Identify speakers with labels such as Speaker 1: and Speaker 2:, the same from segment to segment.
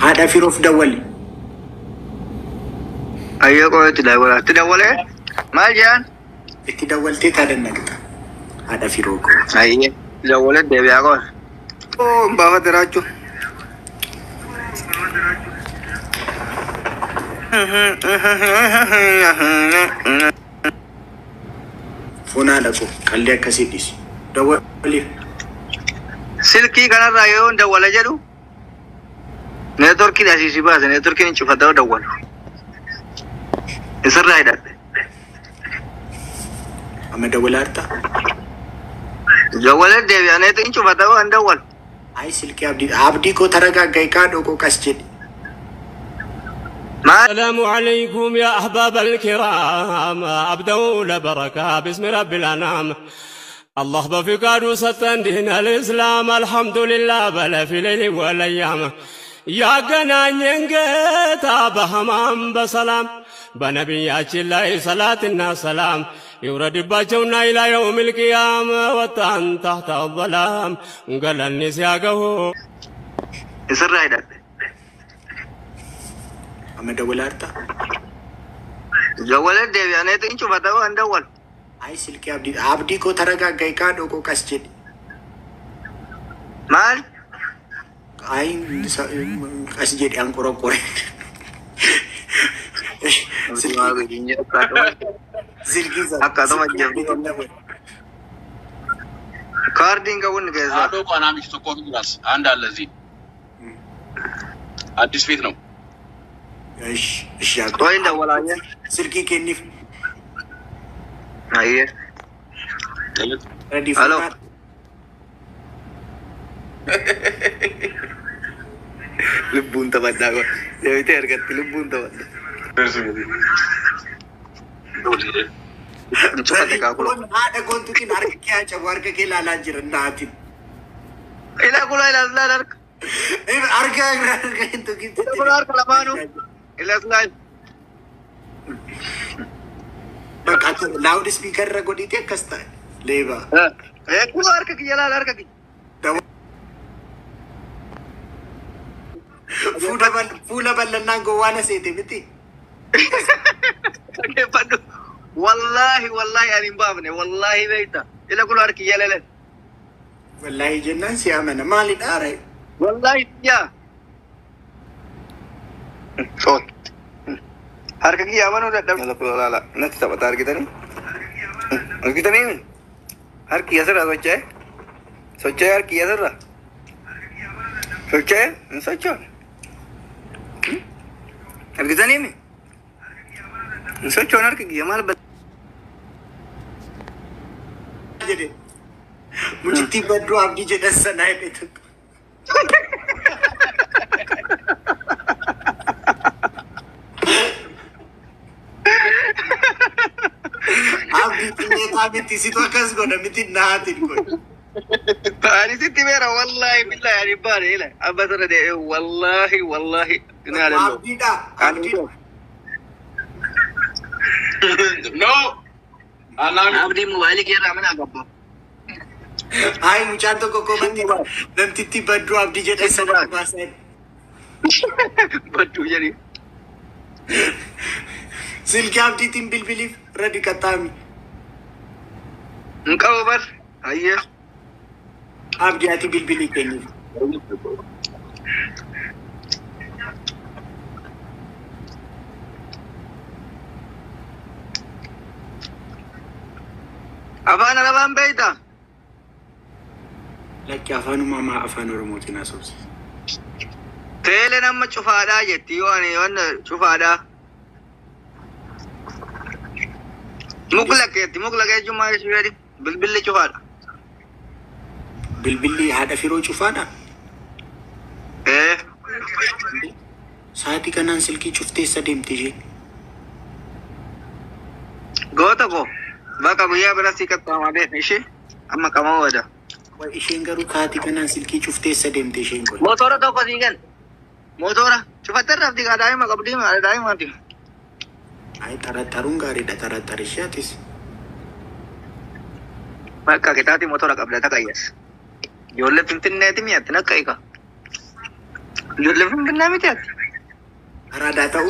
Speaker 1: Haadha firoof dawwali.
Speaker 2: Ayyoo qo'eetti itti dawwala. Itti dawwalee maal jedhan?
Speaker 1: Itti dawwaltee taadannaqxa. Haadha firoo koo.
Speaker 2: Ayyee itti dawwalee deebi'aa qo'e. Oo hin baafate raachuu.
Speaker 1: Foon haadha koo qallee akkasii dhiisi. Dawwaliif.
Speaker 2: Silkii kanarraa yoo dawwala jedhu neetworkiin asii si baase neetworkiin hin cufataa dawwalu. Isirraa hidhadhe.
Speaker 1: Amma dawwalaa jirtaa?
Speaker 2: Dawwalee deebi'aa neetu hin cufataa waan dawwalu.
Speaker 1: Ayi silkii abdii abdii koo taragaagga'i kaadhoo koo qas jedhi.
Speaker 2: Maal?
Speaker 3: السلام عليكم يا أحباب الكرام أبدأ لبركة باسم رب الأنام الله بفقاد ستن دين الإسلام الحمد لله بل في الليل والأيام يا قنان ጌታ በህማም በሰላም በነቢያችን ላይ ሰላትና ሰላም ይውረድባቸውና ኢላ የውም ልቅያም ወጣን ታህተ ظላም ገለኒ ሲያገሁ
Speaker 2: Isirraa hidhadhe.
Speaker 1: Amma dawwalaa jirtaa?
Speaker 2: Dawwalee deebi'aa neetu hin cufataa waan dawwalu.
Speaker 1: Ayi silkii abdii abdii koo taragaagga'i kaadhoo koo qas jedhi.
Speaker 2: Maal?
Speaker 1: Ayi qas jedhi an qoraqqore. Silkii
Speaker 2: Akkaatuma jabduu. Kaardiin qabu inni keessaa.
Speaker 4: አዶ ቋናሚች tokko ራስ አንድ አለ እዚህ አዲስ ቤት ነው።
Speaker 1: እሺ እሺ አብዲ
Speaker 2: Qo'in dawwalaa jee.
Speaker 1: silkii kenniif
Speaker 2: Ayyee.
Speaker 1: ready
Speaker 2: Halo. Lubbuun taphadhaa kun. Deebitee argatti lubbuun taphadha. Hin cufate kaakuloo.
Speaker 1: Haadha koontutiin harka kee haa cabu harka kee ilaalaa jira naatiin.
Speaker 2: Ilaa kuloo ilaa ilaa harka.
Speaker 1: Harka harka hin tuqin.
Speaker 2: Ilaa kuloo harka lamaanuu. Ilaa ilaa.
Speaker 1: Bakka laawud spiikar irra godhite akkas ta'e leebaa.
Speaker 2: Kuloo harka kiyya laala harka kiyya.
Speaker 1: Fuula bal'annaan gowwaa na seete miti.
Speaker 2: Dhaggeeffadhu. Wallaahi wallaahi ani hin baafne wallaahi beekta. Ila kuloo harki kiyya laala.
Speaker 1: Wallaahi jennaan si amana maalidha ree?
Speaker 2: Wallaahi kiyya. Sool. Harka kiyya amanuu dadhabde. Ila kuloo laala. Natti taphata argitanii? Argitanii? Harki asirraa socho'e. Socho'e harki asirraa. Socho'e hin socho'u. Argitanii? Hin socho'un harki kiyya maal
Speaker 1: jedhe. Mucittii badduu abdii jedhan sanaa jedhe tokko. Abdii xiyyeetaa miti situ akkas godha miti naatiin kun.
Speaker 2: Ani sitti beera wallaahi billahi ani hin baane ila abba sana deebi'e wallaahi wallaahi ni yaadallo.
Speaker 1: Abdiidha abdiidha.
Speaker 4: ኖ አናሚ
Speaker 2: Abdii mobaayilii kee irraa mana gabba.
Speaker 1: Ayi mucaan tokko komantii namtitti badduu abdii jedhan sana baasaa.
Speaker 2: Badduu jedhi.
Speaker 1: Silkii abdiitiin bilbiliif radi qaxxaami.
Speaker 2: Hin qabu bar. Hayyee.
Speaker 1: Abdii ati bilbilii kenniif.
Speaker 2: Afaan Arabaan beektaa?
Speaker 1: Lakki afaan uumamaa afaan Oromootiin haasofsiisa.
Speaker 2: Teeleen amma cufaadhaa jetti yoo ani yoon cufaadhaa. Muklaq jetti muklaq jechuun maal jechuu jedhi bilbilli cufaadha.
Speaker 1: Bilbilli haadha firoo cufaadha.
Speaker 2: Ee
Speaker 1: Sa'aatii kanaan silkii cufteessa deemte isheen.
Speaker 2: Goota koo bakka guyyaa bira si qaxxaamaa deem ishee amma qaama wada.
Speaker 1: Isheen garuu sa'aatii kanaan silkii cufteessa deemte isheen kun.
Speaker 2: Motora tokko sii kenna. Motora cufattee rafti kaa daa'ima qabdii maa daa'imaati.
Speaker 1: Ayi xaraxaruun gaariidha xaraxar ishee atis.
Speaker 2: Bakka kitaati motora qabda taqayyas. Ijoollee finfinneeti mi'atti nakka ika. Ijoollee Finfinnee miti ati.
Speaker 1: Araadaa ta'u.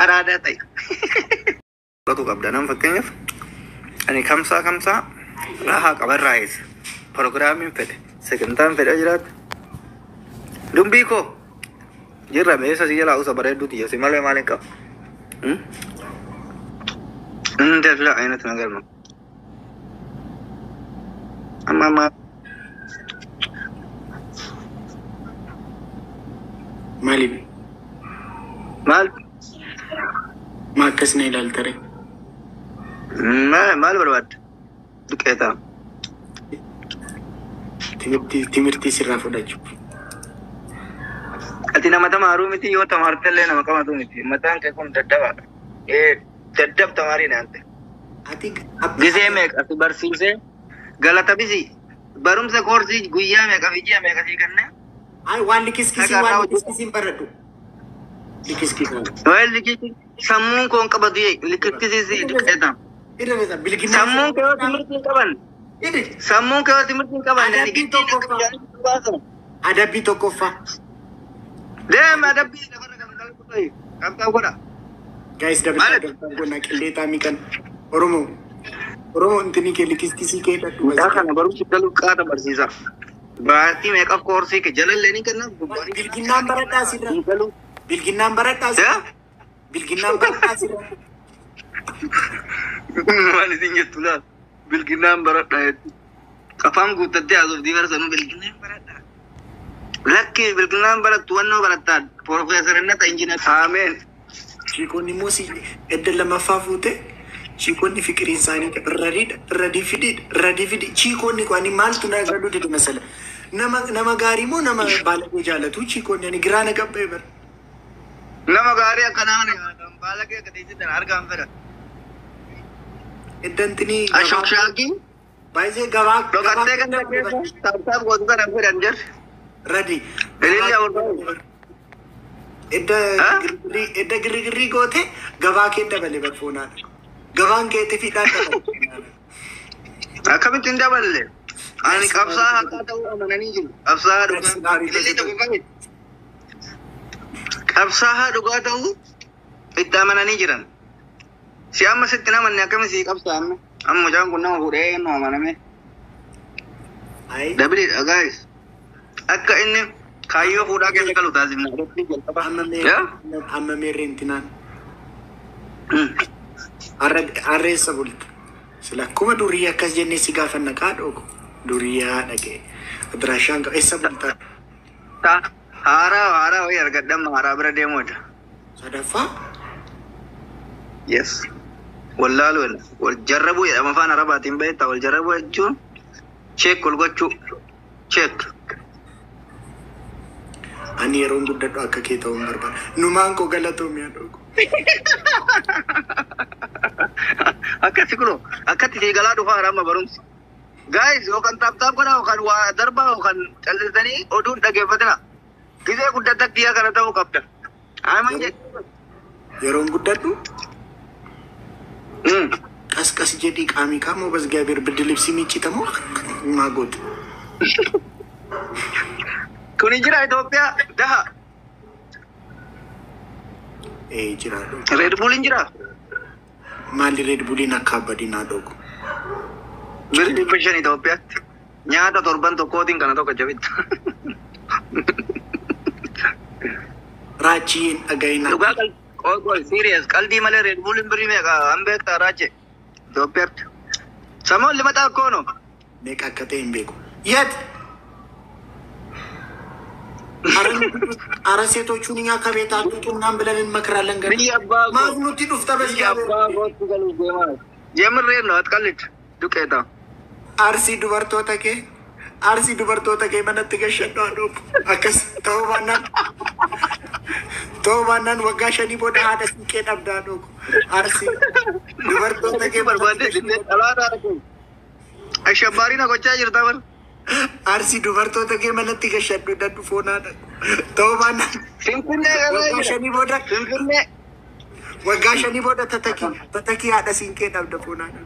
Speaker 2: Araadaa ta'i. Fudhatu qabda nam fakkeenyaaf ani kamsaa kamsaa rahaa qabarraa eessa. Proogiraamiin fedhe sagantaan fedhe jiraatu. Dumbii koo jirra meessa si jalaa usa bareedduu tiyya si malee maal hin qabu. እንደዛ አይነት ነገር ነው። አማማ
Speaker 1: Maaliif?
Speaker 2: maal
Speaker 1: Maa akkas na ilaalta ree?
Speaker 2: Maal barbaadda? Duqeetaa.
Speaker 1: Timirtii sirraa fudhachuuf.
Speaker 2: Ati nama tamaaruu miti yoo tamaarte illee nama qabatu miti. Mataan kee kun daddabaadha. Ee daddab tamaarii naante.
Speaker 1: Ati
Speaker 2: Gisee meeqa si barsiisee galata bisi barumsa koorsii guyyaa meeqa fi ji'a meeqa sii kennee?
Speaker 1: Ay, waan likiskisii waan likiskisiin baradhu. Likiskisii.
Speaker 2: Waa'ee likii sammuun koo hin qabatu likiskisii duqeetaa.
Speaker 1: Irra bilginaa.
Speaker 2: Sammuun kee yoo timirtii hin qaban.
Speaker 1: Irra.
Speaker 2: Sammuun kee yoo timirtii hin qaban.
Speaker 1: Adabbii tokkoffaa. Adabbii tokkoffaa.
Speaker 2: Deema adabbii lafarra kan kalaqu qabxaa godha.
Speaker 1: Guys, dabalataa
Speaker 2: Maal?
Speaker 1: galtaa goona qilleetaa miikan. Oromoo. Oromoo intini kee likiskisii kee hidhadhu.
Speaker 2: Mucaa kana barumsi galuu qaata barsiisa. Baatii meeqaf koorsii kee jalallee ni kenna.
Speaker 1: Bilginnaan baradhaa sirra.
Speaker 2: Galuu.
Speaker 1: Bilginnaan baradhaa sirra. Bilginnaan baradhaa sirra.
Speaker 2: Maal isin jettu laal? Bilginnaan baradhaa jettu. Afaan guuttattee haasoftii barsanuu bilginnaan baradhaa. Lakki bilginnaan barattu wannoo barattaa. Profeesarinnata injiinar. Ameen.
Speaker 1: Chiikonni immoo si edda lammaffaa fuute chiikonni fiqiriin isaanii irradiidha irradii fidhiidha irradii fidhi chiikonni kwani maaltu na galuu dide masala nama nama gaarii moo nama baalagee jaalatu chiikonni ani giraa na qabbee bara.
Speaker 2: Nama gaarii akkanaa kana baala kee akka teessisan argaan fedha.
Speaker 1: Edda intinii
Speaker 2: Ashokshaakii
Speaker 1: baay'ee gabaa
Speaker 2: dhokattee kan keessa taaptaap gootu kana fedhan jirri.
Speaker 1: Radi.
Speaker 2: Ililli afur.
Speaker 1: Edda
Speaker 2: Ha?
Speaker 1: girgirrii edda girgirrii goote gabaa kee dabale barfoonaadha. Gabaan keetti fiidhaan dabale.
Speaker 2: Akkamitti hin daballe? Ani qabsaa haqaa ta'uu amananii jiru. Qabsaa dhugaa. Ililli tokko qabi. Qabsaa dhugaa ta'uu itti amananii jiran. Si amma sitti namanne akkami si qabsaa amma? Amma mucaan kun nama fuudhee nu amaname.
Speaker 1: Ayi.
Speaker 2: Dabiliidha guys. Akka inni kaayyoo fuudhaa keessa galu taasifna.
Speaker 1: Amma mee
Speaker 2: Yaa?
Speaker 1: Amma meerre intinaan. Harreessa bulta. Sila akkuma durii akkas jennee si gaafanna kaadhoo durii haadha kee. Adiraashaan qaba eessa bultaa?
Speaker 2: Haaraa haaraa wayii argadhamma haaraa bira deemuudha.
Speaker 1: Sadaffaa.
Speaker 2: Yes. Wallaalu wal jarrabuu jedhama afaan arabaatiin beektaa wal jarrabuu jechuun check wal gochuu check.
Speaker 1: Ani yeroon guddadhu akka kee ta'uun barbaada. Numaan koo galatoomi haadhoo koo.
Speaker 2: Akkasi kunoo akkatti sii galaa dhufaa amma barumsi. Guys, yookaan tap tap godhaa yookaan waa darbaa yookaan callisanii oduun dhaggeeffatina. Gisee guddatta kiyyaa kana ta'uu qabda. Aman jedhu.
Speaker 1: Yeroon guddadhu ቀስ ቀስ jedhii qaamii kaamoo በእግዚአብሔር ብርድ ልብስ miiccitamoo maa goote?
Speaker 2: Kuni jira Itoophiyaa daha.
Speaker 1: Ee jira.
Speaker 2: Red Bullin jira.
Speaker 1: Maalli Red Bulliin akka abbadiin haa dhoogu?
Speaker 2: Birri 500 Itoophiyaatti. Nyaata torban tokkootiin kana tokko jabitta.
Speaker 1: Raachiin dhaga'inaa.
Speaker 2: Dhugaa qoy qoy serious qaldii malee Red Bullin birrii meeqa an beektaa raache Itoophiyaatti. Samoon limaxaa akkoono.
Speaker 1: Meeqa akka ta'e hin beeku. የት አረ ሴቶቹን እኛ ከቤት አትውጡ ምናምን ብለን እንመክራለን። ገና
Speaker 2: Biyya abbaa koo.
Speaker 1: ማፍ ኑቲ ዱፍተ
Speaker 2: Biyya
Speaker 1: በእግዚአብሔር
Speaker 2: abbaa kootti galuuf deemaa. የምሬን ነው አትቀልድ ዱቄታ.
Speaker 1: Arsii dubartoota kee arsii dubartoota kee manatti gashadhu haadhoo akkas ta'uu baannaan waggaa 5 booda haadha siinqee dhabda haadhoo arsii dubartoota kee
Speaker 2: Barbaadde
Speaker 1: manatti
Speaker 2: dhalaadhaa kun. Ashabbaariin gochaa jirta bar.
Speaker 1: Arsii dubartoota kee manatti gashadhu hidhadhu foonaadha ta'uu baannaan
Speaker 2: Finfinnee galee
Speaker 1: waggaa
Speaker 2: jira.
Speaker 1: 5 booda
Speaker 2: Finfinnee.
Speaker 1: waggaa 5 booda tatakii tatakii haadha siinqee dhabda foonaadha.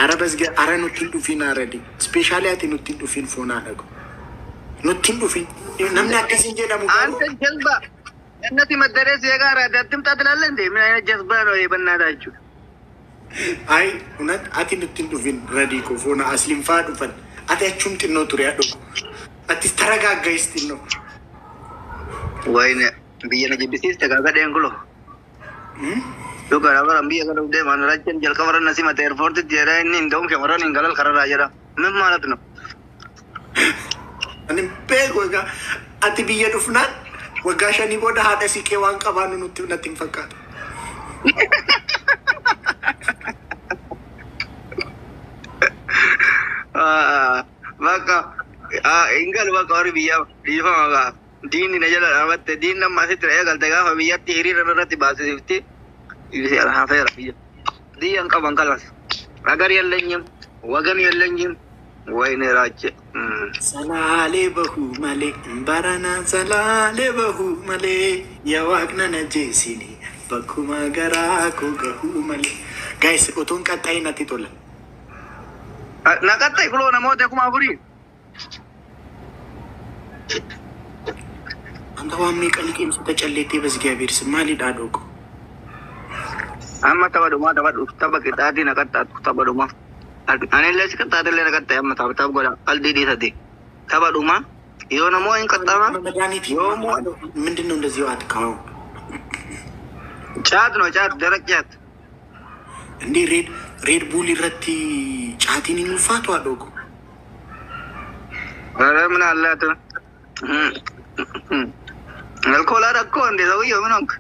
Speaker 1: Ara basge ara nutti hin dhufin aradi. Ispeeshaalii ati nutti hin dhufin foonaadha. Nutti hin dhufin. Namni akkasiin jedhamu
Speaker 2: አንተ
Speaker 1: garuu
Speaker 2: ጀዝባ እነዚህ መደረስ የጋራ አትምጣ ትላለህ እንዴ? ምን አይነት ጀዝባ ነው ይሄ? በእናታችሁ
Speaker 1: Ay, እውነት ati nutti hin dhufin radii koo foona asliin faa dhufan. Ati achum xinnoo ture haa dhugu. Atis taragaaggaayis xinnoo.
Speaker 2: ወይኔ biyya na jibbisiiste kaakadheen kulo Dhugaadha bara biyya kana dhufdee maal rakkeen jalqaba irra na simate eerpoortitti jedha inni hin ta'uun shamarran hin galal kararraa jedha. Min ማለት ነው?
Speaker 1: Ani hin beeku egaa ati biyya dhufnaan waggaa shanii booda haadha siiqee waan qabaannu nutti natti hin fakkaatu.
Speaker 2: Bakka hin galu bakka warri biyyaa dhiifama gaa. Diinni na jala dhaabatte diinni amma asitti na eegalte gaafa biyyatti hiriira irratti baasifti. Hafeera biyya. Diyan qaban kalas. አገር የለኝም ወገን የለኝም። ወይኔ ራቼ
Speaker 1: Salaalee bahuu malee barana salaalee bahuu malee yaa waaqna na jeesini bakkuma garaa koo gahuu malee. Guys, otoon qaxxaa'ee natti tola.
Speaker 2: Naqaxxai kuloo namoota 4000.
Speaker 1: Anta waan meeqa liqeemsota calleettee በእግዚአብሔር ስም maalidhaa dhooqo?
Speaker 2: Amma tapha dhumaa taphadhu tapha qixaatii naqaxxaatu tapha dhumaa. Anillee si qixxaatillee naqaxxae amma tapha tapha godha qalbii dhiisate tapha dhumaa yoo namoo hin qaxxama
Speaker 1: መድኃኒት
Speaker 2: yoo moo
Speaker 1: ምንድን ነው እንደዚህ አትካው
Speaker 2: ጫት ነው ጫት ደረቅ ጫት
Speaker 1: እንዴ Red Bull irratti caatiin hin ulfaatu haa dhooqo.
Speaker 2: ኧረ ምን አላት አልኮል አደረግኮ እንዴ ሰውዬው ምን ሆንክ?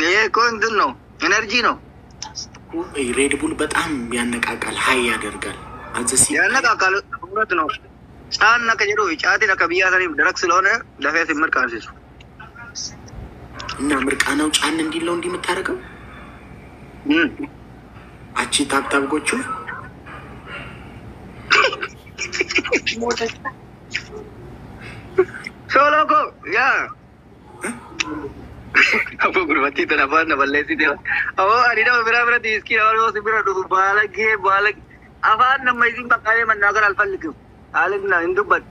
Speaker 2: ይሄ እኮ እንትን ነው energy ነው።
Speaker 1: Red Bull በጣም ያነቃቃል፣ high ያደርጋል። አዘሲ
Speaker 2: ያነቃቃል። እውነት ነው። ጫን akka jedhu caatiin akka biyyaa saniif ደረቅ ስለሆነ lafee ሲምር qaansisu
Speaker 1: እና ምርቃናው ጫን እንዲለው እንዲህ የምታደርገው አቺ tap tap gochuu
Speaker 2: ሶሎ እኮ ያ Abbo gurbattii tana afaan na balleessite. Abbo ani nama biraa biratti iskii nama si bira dhufu baalagee baalagee afaan nama isin baqqalee መናገር አልፈልግም። አልና እንዱበት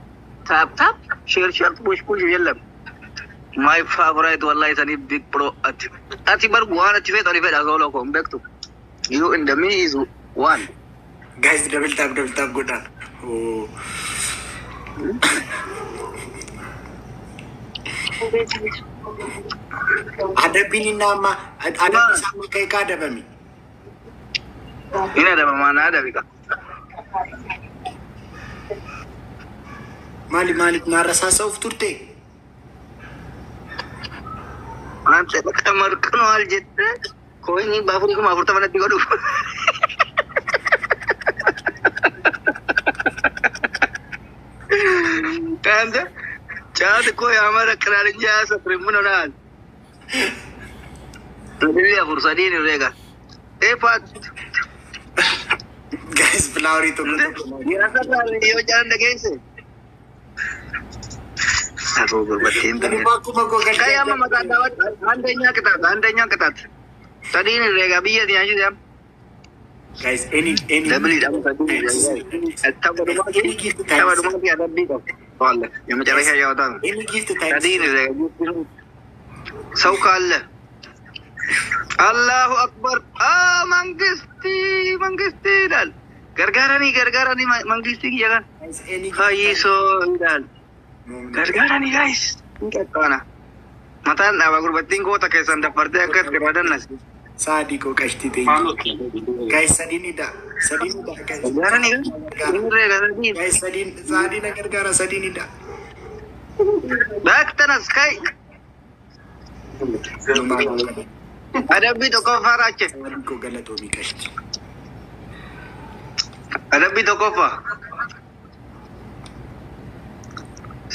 Speaker 2: tap tap share share push push የለም። My favorite wallahi sani big pro ati ati bar waan achi feetu ani fedha solo ko hin beektu. You and me is one.
Speaker 1: Guys, double tap, double tap godhaa. Oh. Adabbiin inni amma adabbi isaa amma ka'e kaa adabami.
Speaker 2: Inni adabamaa na adabi ka.
Speaker 1: Maali maaliif naarrasaasa of turte?
Speaker 2: አንተ በቃ መርቅነዋል jette coinii baafurii 40,000 natti godhu. አንተ ጫት እኮ ያመረቅናል እንጂ አያሰክርም። ምን ሆነሃል? Billi afur sadiin herreega. Eefaat
Speaker 1: Guys, flowerii tokko tokko.
Speaker 2: ያሰክራል yoo caan dhageesse. Afoo gurbattiin
Speaker 1: Ani akkuma koo
Speaker 2: Kai amma mataan daawwadhu አንደኛ ቅጣት አንደኛ ቅጣት sadiin herreega biyya nyaachise
Speaker 1: Guys, any
Speaker 2: double dha sadiin herreega. Tapha dhumaatii tapha dhumaatii adabbii qabu. ዋለ የመጨረሻ ጨዋታ ነው።
Speaker 1: Any gift times
Speaker 2: sadiin herreega ሰው ካለ አላሁ አክበር አ መንግስቲ መንግስቲ ይላል። Gargaaranii gargaaranii መንግስቲ kiyya
Speaker 1: Guys, any gift
Speaker 2: ፈይሶ ይላል። Gargaaranii guys እንቀጣና mataan dhaaba gurbattiin goota keessan daffartee akka itti radannas.
Speaker 1: Saadii koo qashtii ta'e. Guys, sadiinidha. Sadiinidha. Guys.
Speaker 2: Gargaaranii herreega sadiin.
Speaker 1: Guys, sadiin saadii na gargaara sadiinidha.
Speaker 2: Baaktanas kai adabbii tokkoffaa raache.
Speaker 1: Saadii koo galatoomii qashti.
Speaker 2: Adabbii tokkoffaa.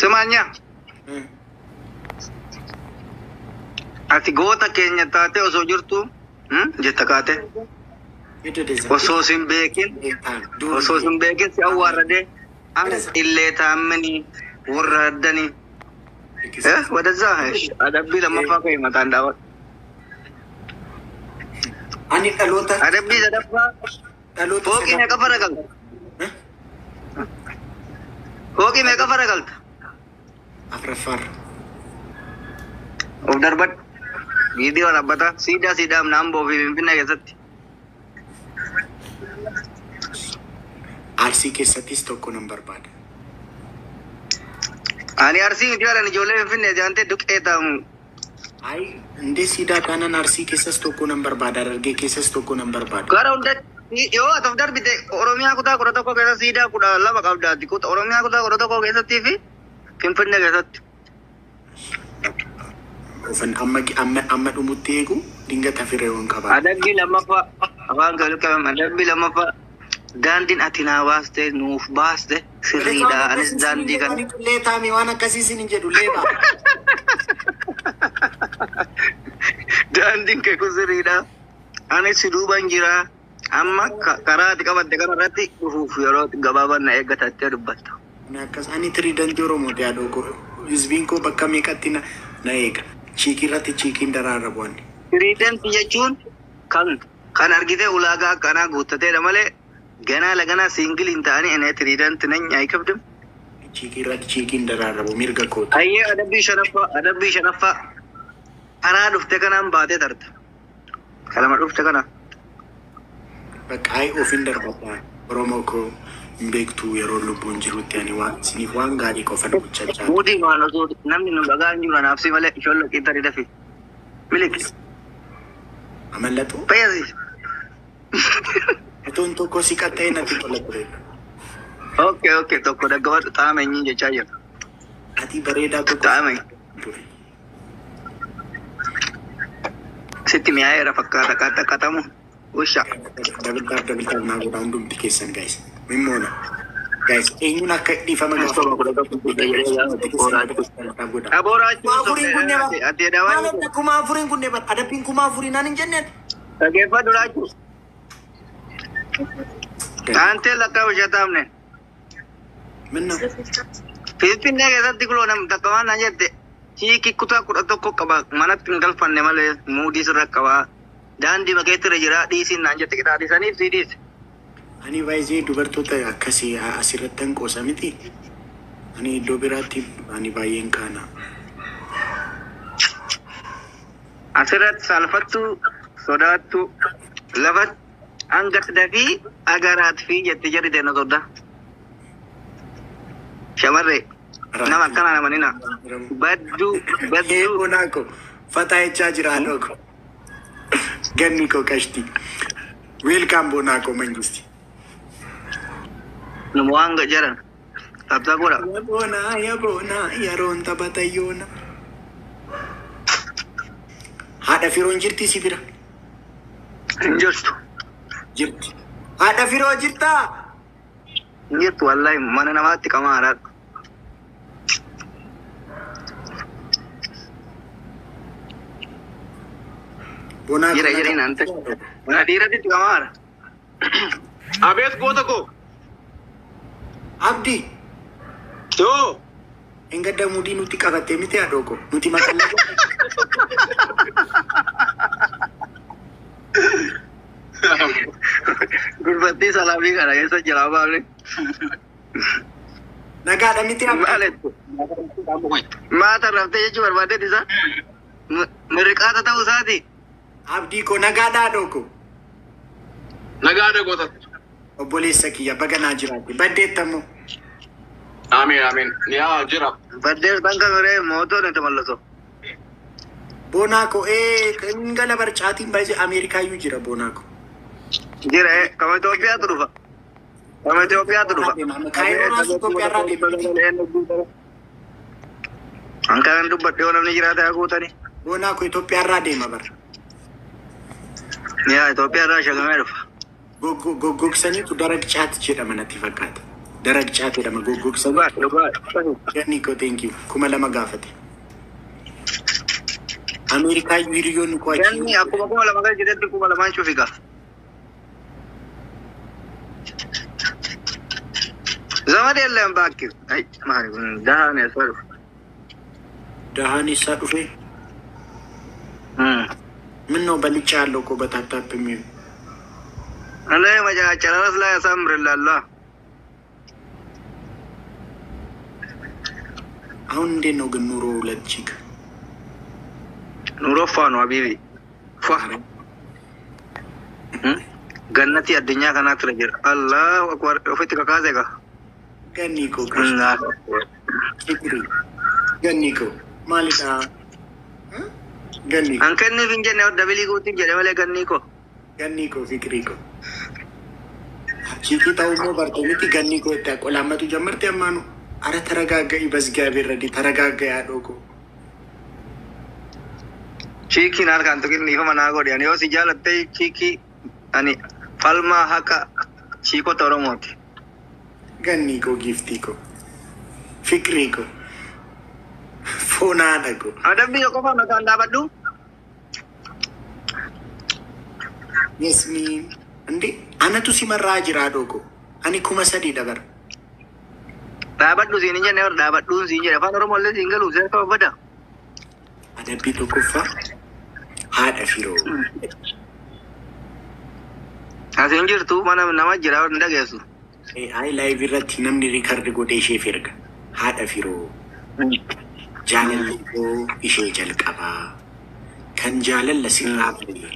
Speaker 2: ስማኛ ati goota keenya taatee osoo jirtu jetta kaate osoo sin beekin osoo sin beekin si awwaarradee ana illee taammanii warraaddanii ወደዛ adabbii lammaffaa ka'e mataan dhaabadhu.
Speaker 1: Ani dhaloota
Speaker 2: Adabbii sadaffaa
Speaker 1: dhaloota
Speaker 2: fooqii meeqa fara galta? Fooqii meeqa fara galta?
Speaker 1: Afraffaarra.
Speaker 2: Of darbadhu. Viidiyoo dhaabbata. Siidaa siidaa naamboo fi Finfinnee keessatti.
Speaker 1: Arsii keessattis tokko nan barbaada.
Speaker 2: Ani Arsii miti jedhan ijoollee Finfinnee jaantee duqee ta'amu.
Speaker 1: Ayi indee siidaa taanaan Arsii keessas tokko nan barbaada. Harargee keessas tokko nan barbaada.
Speaker 2: Gara hundatti yoo ati of darbite Oromiyaa kutaa 11 keessa siidaa 12 qabdaati. Oromiyaa kutaa 11 keessattii fi Finfinnee keessatti.
Speaker 1: Ofan amma amma amma dhumutti eegu dingata fireewwan qaba.
Speaker 2: Adabbii lammaffaa afaan galuqqabame adabbii lammaffaa daandiin ati naa baaste nuuf baaste sirriidha. Anis daandii kana.
Speaker 1: Leetaami waan akkasii sin hin jedhu leebaa.
Speaker 2: Daandiin kee kun sirriidha. Anis si duuban jira. Amma karaa ati qabatte kana irratti dhufuuf yeroo gabaabaan na eeggatattee dubbatta.
Speaker 1: Ani akkas ani tiriidantii Oromooti yaadoo koo. Hizbiin koo bakka meeqatti na eega. Chiikii irratti chiikiin daraara bu'anni.
Speaker 2: Tiriidantii jechuun kan argite ulaagaa akkanaa guuttateedha malee ganaa laganaa siingil hin ta'anii inni tiriidantii nan nyaayikabdu.
Speaker 1: Chiikii irratti chiikiin daraara bu'u mirga kooti.
Speaker 2: Ayyee adabbii shanaffaa karaa dhufte kanaan baatee tarta. Kalama dhufte kana.
Speaker 1: Bakka ayi ofiin darbadhaa. Oromoo koo hin beektu yeroo lubbuun jirutti ani waan isiniif waan gaarii qofa gochaa jira.
Speaker 2: Muudii waan osoo namni nu dhagaa hin jiru anaaf si malee ishoollee qiixxanii dafi. Milik.
Speaker 1: Amallatu
Speaker 2: Fayyasi.
Speaker 1: otoon tokko si qaxxa'ee natti tola ture.
Speaker 2: Okay tokko daggabadhu xaama eenyuun jechaa jira.
Speaker 1: Ati bareedaa tokko
Speaker 2: Xaama.
Speaker 1: ture.
Speaker 2: Sitti mi'aayeera fakkaata qaxaqatamu. Usha.
Speaker 1: Dabaltaaf dabaltaaf naa godhaa hundumti keessan guys. Mimmoona. Guys eenyuun akka dhiifama gaafa.
Speaker 2: Abooraa
Speaker 1: Kuma afuriin kunnee bara.
Speaker 2: Ati dawaan.
Speaker 1: Maal kuma afuriin kunnee bara. Adabbiin kuma afurii naan hin jenneen.
Speaker 2: Dhageeffadhu raachuu. Taantee lakkaa ushataamne.
Speaker 1: Minna.
Speaker 2: Finfinnee keessatti kuloo nam takka waan naan jette chiikii kutaa 11 qaba manatti hin galfanne malee muudii sirra qaba. Daandii makeetti irra jira dhiisiin naan jette qixaa dhiisaniif sii dhiise.
Speaker 1: Ani baay'ee dubartoota akkasii asirratti hin qoosa miti. Ani iddoo biraatti ani baay'een qaana.
Speaker 2: Asirratti saalfattuu sodaattuu lafatti hanga dafii agaraat fi jette jarri teena sodda. Shamarree nama akkanaa nama nina badduu badduu
Speaker 1: Eebbonaa koo fataa jechaa jira haadhoo koo. Ganni koo kashti. Weelkaam boonaa koo mangisti.
Speaker 2: Numa waan jaran tabtaa godha.
Speaker 1: Ya boonaa ya boonaa yeroon taphata yoona. Haadha firoon jirti si bira?
Speaker 2: Hin jirtu.
Speaker 1: Jirti. Haadha firoo jirtaa?
Speaker 2: Hin jirtu wallahi mana namaatti qamaa haadha.
Speaker 1: Boonaa
Speaker 2: Jira jira hin ante. Mana dhiiratti qamaa haadha.
Speaker 4: Abeet goota koo.
Speaker 1: Abdii.
Speaker 4: Yoo.
Speaker 1: Hin gadda muudii nutti qabattee miti haadhoo koo. Nuti maqaa
Speaker 2: Gurbattii salaamii kana keessa jira baafne.
Speaker 1: Nagaadha miti abdii.
Speaker 2: Maal maata raftee jechuu barbaaddeet isa mirqaata ta'uu isaati.
Speaker 1: Abdii koo nagaadha haadhoo koo.
Speaker 4: Nagaadha goota.
Speaker 1: Obboleessa kiyya baga naa jiraate. Baddeettammoo.
Speaker 4: Ameen ameen. Yaa jira.
Speaker 2: Baddees banka miree mootoon itti mallatoo.
Speaker 1: Boonaa koo hin gala barcaatiin baay'ee Ameerikaayyuu jira boonaa koo.
Speaker 2: Jira kama Itoophiyaatu dhufa. Kama Itoophiyaatu dhufa.
Speaker 1: Kaayiroon Itoophiyaa irraa deema.
Speaker 2: Ankaan dubbadhe yoo namni jiraate haa guutani.
Speaker 1: Boonaa koo Itoophiyaa irraa deema bara.
Speaker 2: Yaa Itoophiyaa irraa shagamee dhufa.
Speaker 1: Goggogsaniitu darag caat jedhama natti fakkaata. Darag caat jedhama goggogsanii.
Speaker 2: Dhugaa dhugaa.
Speaker 1: Ganni koo thank you 2000 gaafate. Ameerikaayyuu hiriyoonni koo achi.
Speaker 2: Ganni akkuma 2000 kan jedhetti 2000 cufi gaa. ዘመድ የለም እባክህ። አይ ማሪ ደህና ነው ሰው
Speaker 1: Dahaan isaa dhufe ምን ነው በልጫ ያለው እኮ በታፕታፕ የሚሆን
Speaker 2: እኔ መጨረስ ላይ ያሳምርልሃል።
Speaker 1: አሁን እንዴት ነው ግን ኑሮ? ሁለት chick
Speaker 2: ኑሮ ፏ ነው habibi. ፏ gannatii addunyaa kanaatu irra jira. Allahu akbar, ofitti kakaase egaa.
Speaker 1: Ganni koo,
Speaker 2: Allahu akbar.
Speaker 1: Ganni koo maalidha? Ganni koo.
Speaker 2: An kenniif hin jenne, dabilii guutiin jedhe malee, gannii koo.
Speaker 1: Ganni koo, fikirii koo. Chick ta'uu immoo barte miti, ganni koo itti qolaammatu ጀመርте ammaanu. አረ ተረጋጋይ፣ በእግዚአብሔር ረዲ ተረጋጋ። ያለው እኮ
Speaker 2: Chickiin harkaan tuqin, dhiifama naa godhi. Ani yoo si jaalatte chick, ani falmaa haqa chickota Oromooti.
Speaker 1: Ganni koo, giiftii koo, fikirii koo, foonaadha koo.
Speaker 2: Adabbii qofa mataan dhaabadhu.
Speaker 1: Yasmiin እንዴ anatu simarraa jira dhooko, ani 3000 dabar.
Speaker 2: Dhaabadhu siin hin jenne, dhaabadhuun siin jedhe. Afaan Oromoo illee siin galu seerka uffata.
Speaker 1: Adabbii tokkoffaa, haadha firoo.
Speaker 2: Asiin jirtu mana nama jira, hin dhageessu.
Speaker 1: Ay, live irratti namni record godhee isheef erga. Haadha firoo, jaalalli koo ishee jalqabaa kan jaalalla sirraa fide,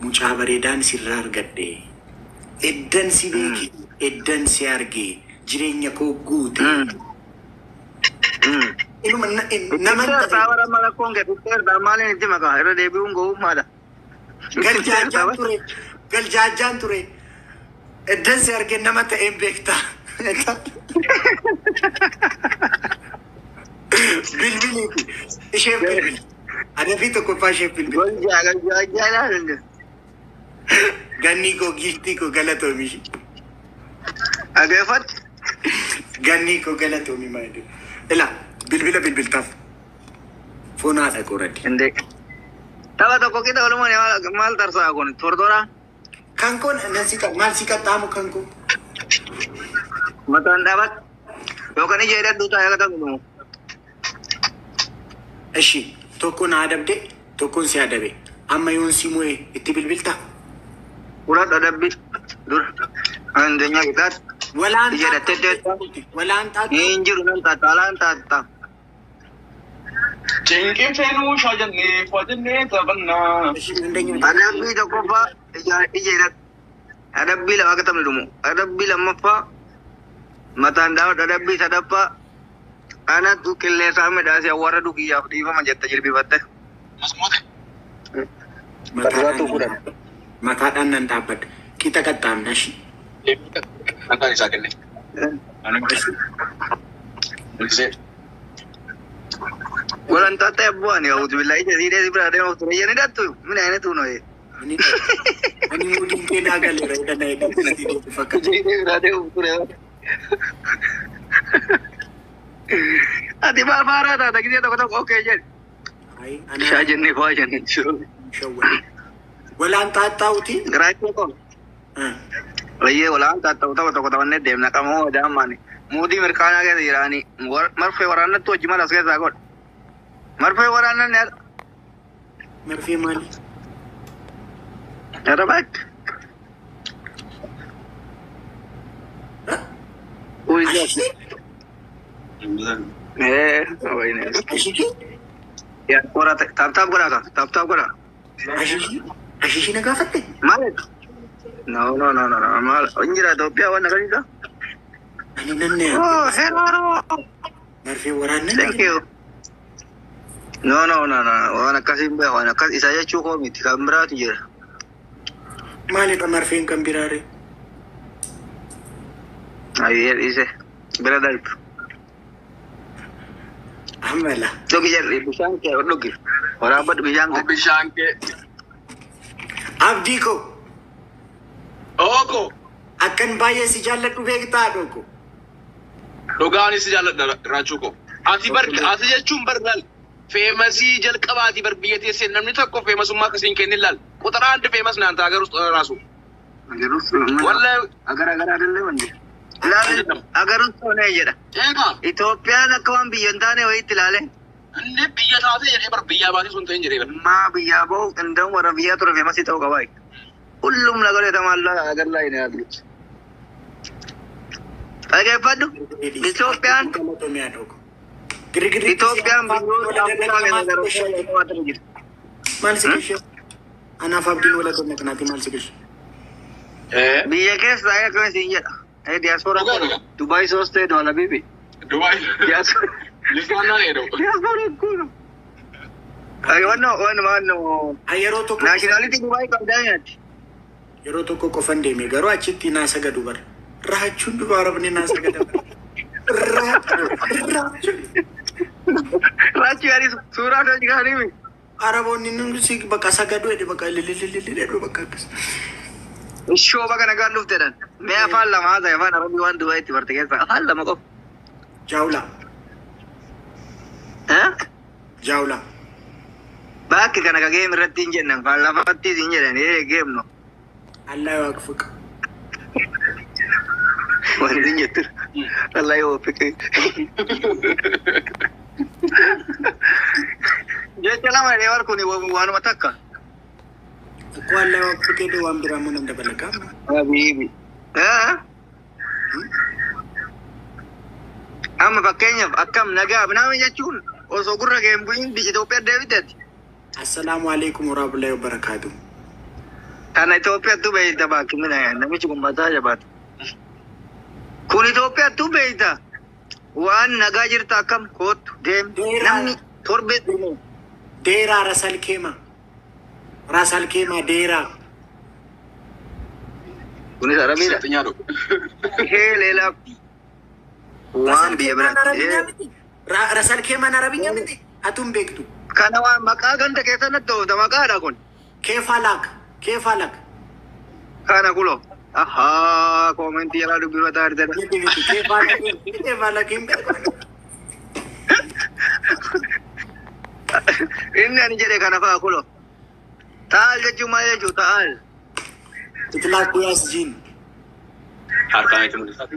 Speaker 1: mucaa bareedaan sirraa argadhe, eddan si beeke, eddan si arge, jireenya koo guute. Ilma nama
Speaker 2: Saawara mala koon kee fixeerta, maaliin itti makaa irra deebi'uun gowwummaadha.
Speaker 1: Galjaajaan ture, galjaajaan ture. Eddan si arge nama ta'een beektaa. Bilbiliiti isheen bilbili. Adabbii tokkoffaa, isheen bilbili.
Speaker 2: Golgaa galjaajaa ilaalu.
Speaker 1: Ganni koo, giiftii koo, galatoomi.
Speaker 2: Dhageeffadhu.
Speaker 1: Ganni koo, galatoomi maali. Ila bilbila bilbiltaaf. Foon haadha koo raddi.
Speaker 2: Indee. Tapha tokko qixa oolmaan maal tarsaa kun tortora.
Speaker 1: Kan koon nan si maal si qaxxaamu kan koo.
Speaker 2: Mataan dhaabatu. Yookaan ija hidhadhu taa'ee akka ta'u.
Speaker 1: Ishi tokko na adabde, tokkoon si adabe. Amma yoon si mo'e itti bilbiltaa.
Speaker 2: Uladhu adabbi dura. Andeenya qixaati.
Speaker 1: Walaan
Speaker 2: Ija hidhattee deettaa.
Speaker 1: Walaan taatu.
Speaker 2: Hin jiru, nan taata, alaan taata.
Speaker 4: Cinqin feenuu shaa jennee faa jennee taphannaa.
Speaker 1: Ishi andeenya.
Speaker 2: Adabbii tokkoffaa, ija hidhadhu. Adabbii lama akka taphni dhumu. Adabbii lammaffaa, mataan dhaabadhu. Adabbii sadaffaa, anatu qilleensaa midhaasee awwaara dukiyyaaf dhiifama jetta jilbifatte.
Speaker 1: Mataadhaan nan dhaabbadha. Qixa qaxxaamna ishii.
Speaker 4: Mataan isaa kenne. Bulchisee.
Speaker 2: Walantaata abbu'aan yaa'uutu billaa ija siidee si biraa deema ture jedhanii dhattu mina ayinatu noye.
Speaker 1: Ani muudiin kee naa galeera, hidha na hidhatti fakkaata.
Speaker 2: Siidee biraa deema ture. Ati maal faaraa taata gisee tokko tokko okee jedhi. Shaa jennee faa jennee jiru.
Speaker 1: Walaan xaaxxaa'uti.
Speaker 2: Giraachuu koo. Bayyee walaan taata tapha tokko taphannee deemna qamoo daammaani. Muudii mirkaanaa keessa jiraani. Marfee waraannattu hojii mala as keessaa godha. Marfee waraannan
Speaker 1: Marfee maali?
Speaker 2: Yara back. Who is that? Eh, wayne.
Speaker 1: Ashiki?
Speaker 2: Ya, godha, tap tap godha, tap tap godha.
Speaker 1: Ashiki? Ashiki na gaafatte?
Speaker 2: Maal? No, no, no, no, no. Maal? Injira Itoophiyaa waan akkasiidha.
Speaker 1: Ani namni
Speaker 2: Oh, hello.
Speaker 1: Marfee waraannan.
Speaker 2: Thank you. No, no, no, no. Waan akkasii hin beeku. Waan akkas isa jechuu koo miti. Kan biraatu jira.
Speaker 1: Maalidha marfeen kan biraare?
Speaker 2: Ayyee, dhiise. Bira darbu.
Speaker 1: Amala.
Speaker 2: Dhugi jarri, bishaan kee dhugi. Waraabbadhu bishaan kee.
Speaker 4: Bishaan kee.
Speaker 1: Abdii koo.
Speaker 4: Ooko.
Speaker 1: Akkan baay'ee si jaalladhu beektaa, dhoko.
Speaker 4: Dhugaanis si jaalladha, raachuu koo. Ati bar, ati jechuun bar laal. Famous jalqabaati bar biyya teessee namni tokko famousummaa akkasiin kennin laal. Quxara አንድ famous naan ta'a garuu raasu. Wallahi.
Speaker 2: Agar agar አይደለም እንዴ? Ilaali, agarus tonee jedha.
Speaker 4: Eegaa.
Speaker 2: Itoophiyaan akka waan biyya hin taane wayiitti ilaale.
Speaker 4: Inni biyya taatee jedhee bar, biyyaa baatee sun ta'in jedhee bar.
Speaker 2: Maa biyyaa bahu እንደውም warra biyyaa ture famous ta'uu qabaa. ሁሉም ነገር የተሟላ ሀገር ላይ ነው ያሉት። Dhaggeeffadhu. Itoophiyaan
Speaker 1: Galatoomiyaa, dhoko. Girgirri
Speaker 2: Itoophiyaan biyyoota Afrikaa keessa sadarkaa jalqabaatti jirti.
Speaker 1: Maal si gashee? Anaaf abdiin wala dannaqnaati maal si gashee?
Speaker 2: Biyya keessa taa'ee akkana siin jedha. Diyaaspoora
Speaker 4: Dhugaa dhugaa.
Speaker 2: Dubaay soos ta'e dola bibi.
Speaker 4: Dubaay.
Speaker 2: Diyaaspoora.
Speaker 4: Lisaanaa dheedoo.
Speaker 2: Diyaaspoora kun. Wanno wanno wanno.
Speaker 1: Yeroo tokko
Speaker 2: Naashinaalitii Dubaay qabdaa nyaatti.
Speaker 1: Yeroo tokko qofan deeme garuu achitti naa sagadu bara. Raachuun duba arabni naa sagada bara. Raachuun.
Speaker 2: Raachuu yaadis suuraa kan jiran.
Speaker 1: Araboonni nuti bakka sagadu jedhe bakka lilililili jedhu bakka akkas.
Speaker 2: Ishoo bakka nagaan dhufteedhaan. Mee afaan lama haasa'e afaan arabii waan Dubaayitti barte keessa afaan lama qofa.
Speaker 1: Jaawla. Jaawla.
Speaker 2: Bakki kana ka geem irratti hin jennan afaan lafattis hin jedhan ee geemno.
Speaker 1: Allah waaqfuqa.
Speaker 2: Wanti hin jettu. Allah yoo fiqee. Jecha lama jedhee war kun waanuma takka.
Speaker 1: Akkoo Allah waaqfuqee dee waan biraa immoo nan dabalagaa.
Speaker 2: Habiibi. Amma fakkeenyaaf akkam nagaa nama jechuun osoo gurra kee hin bu'in biyya Itoophiyaa deebiteeti.
Speaker 1: Assalaamu alaikum warahmatullahi wabarakatuh.
Speaker 2: Kana Itoophiyaattu beeyta baakki mina namichi kun mataa jabaata. Kun Itoophiyaattu beeyta. Waan nagaa jirta akkam koottu deem namni torbee
Speaker 1: Deeraa Rasal Keema. Rasal Keema deeraa.
Speaker 2: Kunis arabiidha.
Speaker 4: Sixinyaa dhufu.
Speaker 2: Ishee leelaa waan biyya biraatti.
Speaker 1: Rasal Keemaan arabinyaa miti. Atuun beektu.
Speaker 2: Kana waan maqaa ganda keessa natti oofta maqaadha kun.
Speaker 1: Keefalaak. Keefalaak.
Speaker 2: Kana kulo. Ahaa koomentii jalaa dubbifataa jirtedha.
Speaker 1: Keefalaak. Keefalaak hin beeku.
Speaker 2: Inni ani jedhe kana fa'a kulo. Ta'al jechuun maal jechuu ta'al.
Speaker 1: Itilaa kuyaas jiin.
Speaker 4: Harkaan itti mul'isa.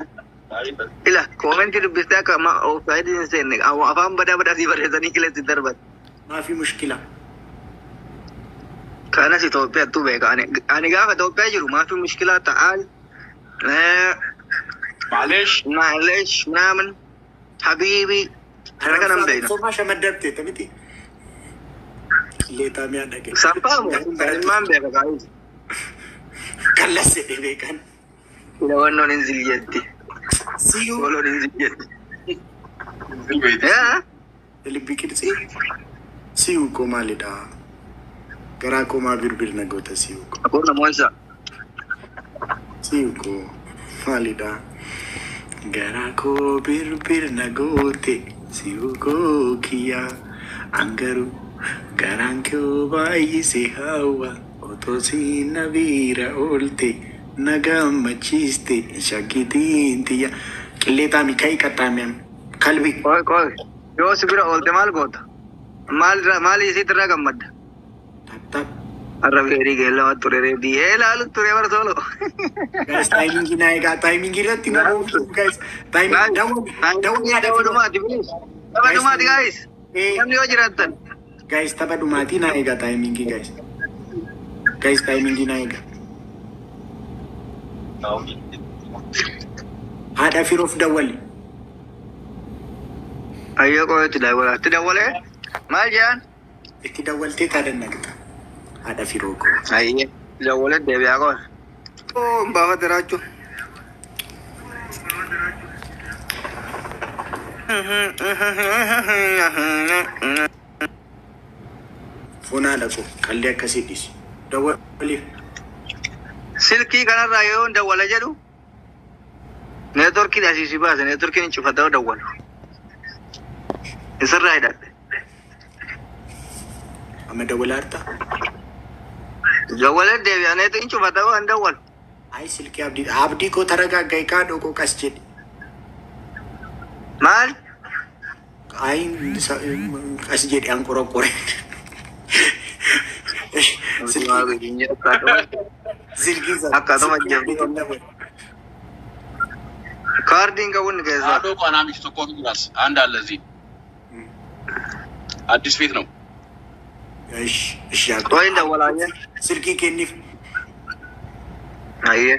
Speaker 2: Ila koomentii dubbistee akka oofsaayidii hin seenne afaan badaa badaa sii barreessanii qilleensi darban.
Speaker 1: Maafi mushkila.
Speaker 2: Kanas Itoophiyaattu beeka. Ani gaafa Itoophiyaa jiru maafi mushkilaa ta'al.
Speaker 4: Maaleesh.
Speaker 2: Maaleesh naaman habiibi kana kanan beekna.
Speaker 1: Somaa shamaddabte miti. Leetaa mi'a dhage.
Speaker 2: Sanfaamu ilmaan beeka kaayis.
Speaker 1: Kallas jedhe beekan.
Speaker 2: Ila wannoon hin ziljetti.
Speaker 1: Siyyuu.
Speaker 2: Waloon hin ziljetti.
Speaker 1: Libbi qirxii. Siyyuu koo maalidha? Garaa koo maa birbir na goota siyyuu koo.
Speaker 2: Akkuma namoota.
Speaker 1: Siyyuu koo maalidha? Garaa koo birbir na goote siyyuu koo kiyyaa angaruu garaan koo baay'isee hawwa otoo si na bira oolte na gammachiiste shakkitiin tiyya. Qilleetaa mi ka'ii qaxxaamiyaan kalbi.
Speaker 2: Qoy qoy. Yoo si bira oolte maal goota? Maal maal isiit irraa gammadda?
Speaker 1: Tap tap.
Speaker 2: Har'a feerii geellama ture reedii. Ee laalu ture bara solo.
Speaker 1: Guys, timing na egaa timing irratti na oolchu guys. Timing dawwan dawwan yaada
Speaker 2: Tapha dhumaati please. Tapha dhumaati guys. Namni yoo jiraattan.
Speaker 1: Guys, tapha dhumaatii na egaa timing guys. Guys, timing na egaa. Haadha firoof dawwali.
Speaker 2: Ayyoo qoy itti dawwala. Itti dawwalee maal jedhan?
Speaker 1: Itti dawwaltee taadannaqxa. Haadha firoo koo.
Speaker 2: Ayyee dawwalee deebi'aa qoy. Oo baafate raachuu.
Speaker 1: Foon haadha koo qallee akkasii dhiisi. Dawwaliif.
Speaker 2: Silkii kanarraa yoo dawwala jedhu neetworkiin asii si baase neetworkiin hin cufataa dawwalu. Isirraa hidhadhe.
Speaker 1: Amma dawwalaa jirtaa?
Speaker 2: Dawwalee deebi'aa neetu hin cufataa waan dawwalu.
Speaker 1: Ayi silkii abdii abdii koo taragaagga'i kaadhoo koo qas jedhi.
Speaker 2: Maal?
Speaker 1: Ayi qas jedhi an qoraqqore. Silkii
Speaker 2: Akkaatuma jabdu. Kaardiin qabuun keessaa.
Speaker 4: Haadhoo koo anaa miti tokko jiraas አንድ አለ እዚህ አዲስ ቤት ነው።
Speaker 1: እሺ እሺ
Speaker 2: Qoy dawwalaa
Speaker 1: silkii kenniif.
Speaker 2: Ayyee.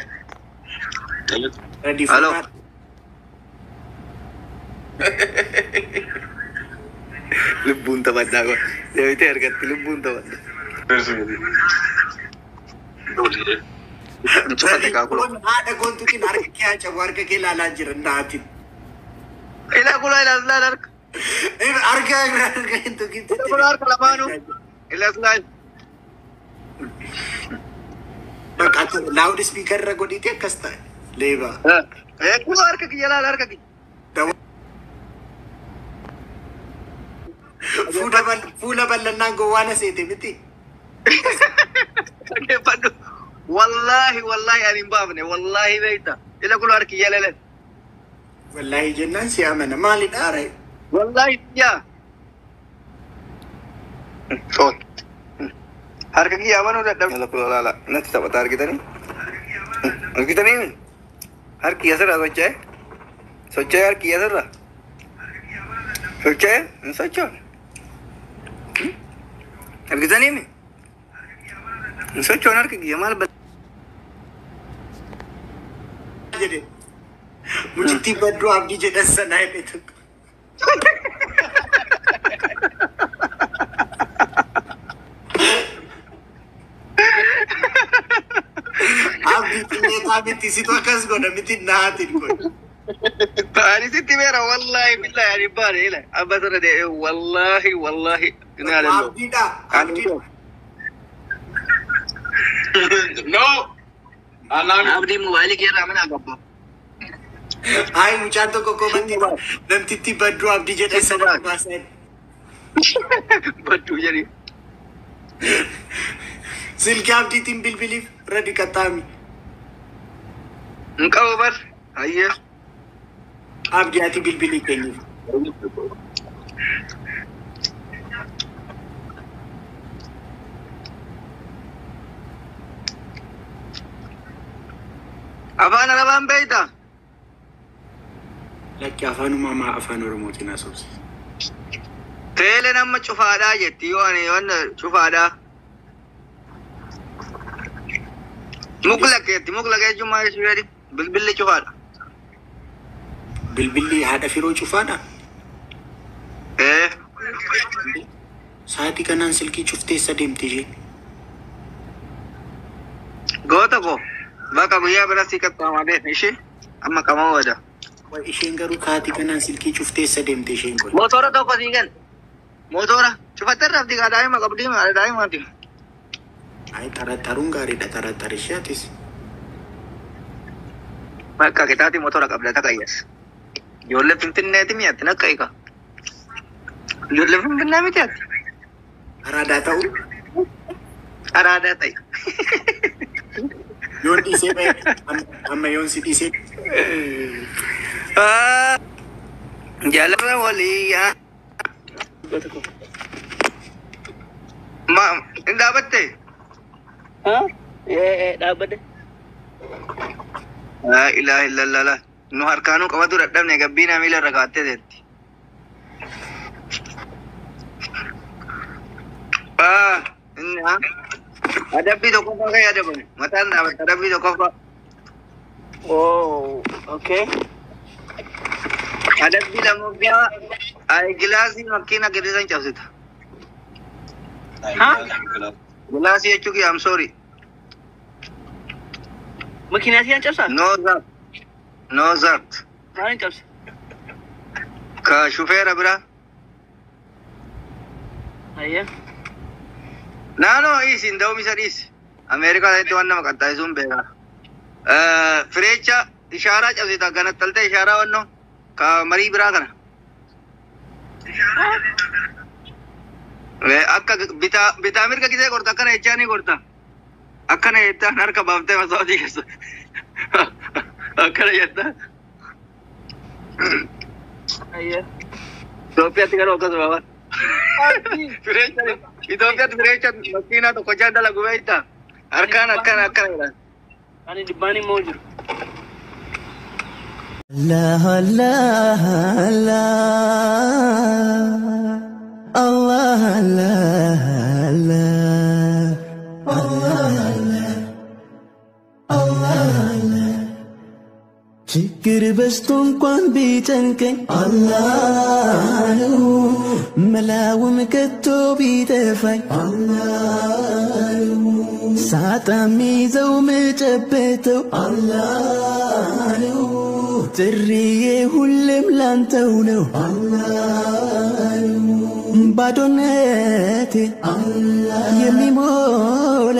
Speaker 1: Ready
Speaker 2: Hello.
Speaker 1: for that?
Speaker 2: Lubbuun taphadhaa kun. Deebitee argatti lubbuun taphadha. Cufate kaa kuloo.
Speaker 1: Haadha koontutiin harka kee haa cabu, harka kee ilaalaa jira naatiin.
Speaker 2: Ilaa kuloo, ilaa ilaal harka.
Speaker 1: Harka harka hin tuqin.
Speaker 2: Ilaa kuloo harka lamaanuu. Ilaa ilaal.
Speaker 1: Bakka akka loud speaker irra godhiite akkas ta'e. Leebaa.
Speaker 2: Kuloo harka kiyya laal harka kiyya.
Speaker 1: Fuula bal'annaan gowwaa na seete miti.
Speaker 2: Dhaggeeffadhu. Wallaahi wallaahi ani hin baafne, wallaahi beekta. Ila kuloo harki kiyya laal.
Speaker 1: Wallaahi jennaan si amana, maalidha ree?
Speaker 2: Wallaahi yaa. Sool. Harka kiyya amanuu dadhabe. Ila kuloo laala natti taphata, argitanii? Argitanii? Harki asirraa socho'ee? Socho'ee harki asirraa? Socho'ee? Hin sochoone. Argitanii? Hin sochoone harki kiyya maal
Speaker 1: jedhe. Mucittii badduu abdii jedhan sanaa jedhe tokko. Abdii xiyyeetaa miti, situ akkas godha miti naatiin kun.
Speaker 2: Ani sitti beera, wallaahi billahi ani hin baane, ila abba sana dee'ee, wallaahi wallaahi ni yaadannu.
Speaker 1: Abdiidha. Abdiidha.
Speaker 4: No. Anaan
Speaker 2: Abdii mobaayilii kee irraa mana gabba.
Speaker 1: Ay, mucaan tokko komantii namtitti badduu abdii jedhan sana baasan.
Speaker 2: Badduu jedhi.
Speaker 1: Silkii abdiitiin bilbiliif irra dhiqataami.
Speaker 2: Hin qabu bar. Hayyee.
Speaker 1: Abdii, ati bilbilii kenniif.
Speaker 2: Afaan Arabaan beektaa?
Speaker 1: Lakki, afaan uumamaa afaan Oromootiin haasofsiisa.
Speaker 2: Teeleen amma cufaadhaa jetti, yoo ani waan cufaadhaa. مغلق jetti, مغلق jechuun maal jechuu jedhi, bilbilli cufaadha.
Speaker 1: Bilbilli haadha firoo cufaadha.
Speaker 2: Ee.
Speaker 1: Sa'aatii kanaan silkii cufteessa deemte isheen.
Speaker 2: Goota koo bakka guyyaa bira si qaxxaamaa deemne ishee amma qaama wada.
Speaker 1: Wayi, isheen garuu sa'aatii kanaan silkii cufteessa deemte isheen kun.
Speaker 2: Motora tokko sii kenna. Motora cufattee rafti kaa, daa'ima qabdii daa'imaati.
Speaker 1: Ay, xaraxaruun gaariidha, xaraxar ishee atis.
Speaker 2: Bakka kitaati motora qabda taqayyas. Ijoollee Finfinneeti mi'atti nakka ika. Ijoollee Finfinnee miti ati.
Speaker 1: Araadaa ta'u.
Speaker 2: Araadaa ta'e.
Speaker 1: Yoon dhiisee ba'e, amma yoon si dhiisee
Speaker 2: Jaalala walii yaa. Ma hin dhaabatte?
Speaker 5: Dhaabbate.
Speaker 2: Laa ilaaha illallah. Nu harkaanuu qabatu dadhabne, gabbiina miila irra kaattee teetti. Inni haa. Adabbii tokkoffaa kan yaadamu mataan dhaabatte, adabbii tokkoffaa.
Speaker 5: Oh, okay.
Speaker 2: Adabbii lammaffaa, ay gilaasii makiina gadi san cabsita.
Speaker 5: Ha?
Speaker 2: Gilaasii jechuun I'm sorry.
Speaker 5: Makiinaa siyan cabsaa?
Speaker 2: No that. No that.
Speaker 5: Maaliin cabsa?
Speaker 2: Ka shufeera bira.
Speaker 5: Ayya.
Speaker 2: Naannoo dhiisi, hin da'um isa dhiisi. Ameerikaa keessatti waan nama qaxxaasisuun beekaa. Fireecha ishaaraa cabsita, ganattaltee ishaaraa wannoo ka marii biraa kana. Akka bitaa bitaa mirga gisee gorta, akkana jechaa ni gorta. Akkana jettaan harka baaftee masaatii keessa. Akkana jettaa.
Speaker 5: Ayya.
Speaker 2: Itoophiyaatti garuu akkasuma waan. Fireecha Itoophiyaatti fireecha makiinaa tokko jaa dalagu beektaa. Harkaan akkana akkana jedhan.
Speaker 5: Ani dhibbaan immoo jiru.
Speaker 6: Allah Allah Allah Allah Allah Allah Allah Allah ችግር በዝቶ እንኳን ቢጨንቀኝ አላህ ነው። መላውም ከቶ ቢጠፋኝ ሳጣ ሚይዘው ምጨበተው ጥሪዬ ሁሌም ላንተው ነው። ባዶነቴ የሚሞላ